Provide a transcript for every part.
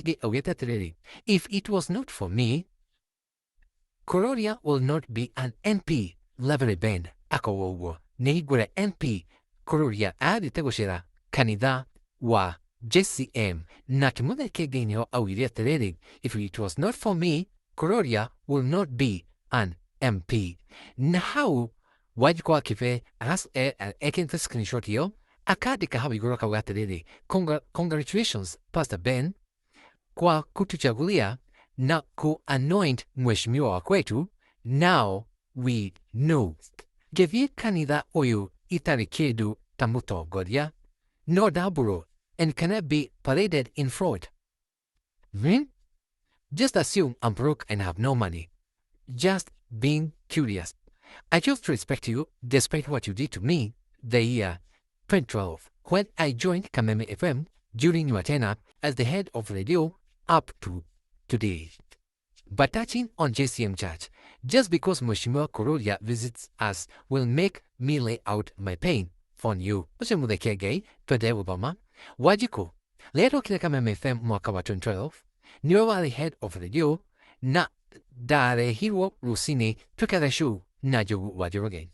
Augĩte atĩrĩrĩ, "If it was not for me, Kuroria will not be an MP." Reverend Ben akauga ũguo nĩ hingũre MP Kuroria athiĩte gũcera kanitha wa JCM, nake Muthee Kĩengei nĩho augire atĩrĩrĩ, "If it was not for me, Kuroria will not be an MP." Na hau Wanjikũ wa Kĩbe ekĩrĩte screenshot ĩyo, akandĩka hau igũrũ akauga atĩrĩrĩ, "Congratulations, Pastor Ben, kwa kutuchagulia na kuanoint mheshimiwa wa kwetu. Now we know." Ngĩthiĩ kanitha ũyũ itarĩ kĩndũ ta mũtongoria no ndambũrwo and cannot be paraded in fraud. Just assume I'm broke and have no money. Just being curious. I chose to respect you despite what you did to me the year 2012 when I joined Kameme FM during your tenure as the head of radio up to today. But touching on JCM Church, just because Mheshimiwa Kuroria visits us will make me lay out my pain for you." Ũcio Muthee Kĩengei twende gũthoma. Wanjikũ rĩrĩa twokire Kameme FM mwaka wa 2012, nĩwe warĩ head of radio na ndarehirwo rũcinĩ twĩkare show na Njogu wa Njoroge.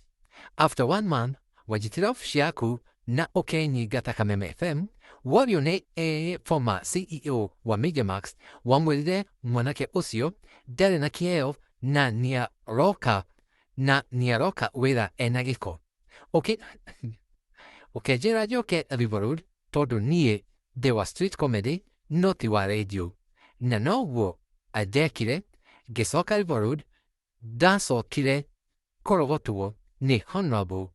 After one month wanjitire ofici yaku na ũkĩnyingata Kameme FM. Worio nĩ former CEO wa Mediamax, wamwĩrire mwanake ũcio ndarĩ na kĩheo na nĩaroka wĩra ena gĩko. Ũkĩnjĩra njoke River Road tondũ niĩ ndĩ wa street comedy no ti wa radio, na noguo ndekire. Ngĩcoka River Road, ndacokire kũrogotwo nĩ Honorable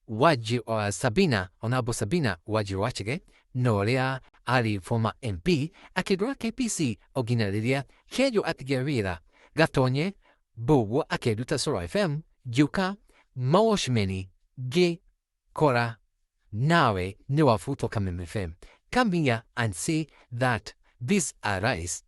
Waji, Sabina, Honorable Sabina Wanjiru Wachege, na ũrĩa arĩ former MP akĩndwara KPC o nginya rĩrĩa Kĩenjo atigire wĩra Gatonye Mbũguo akĩnduta Coro FM. Ngĩũka Mawatchmeni ngĩkora nawe nĩ wabutwo Kameme FM. Come here and say that these are lies.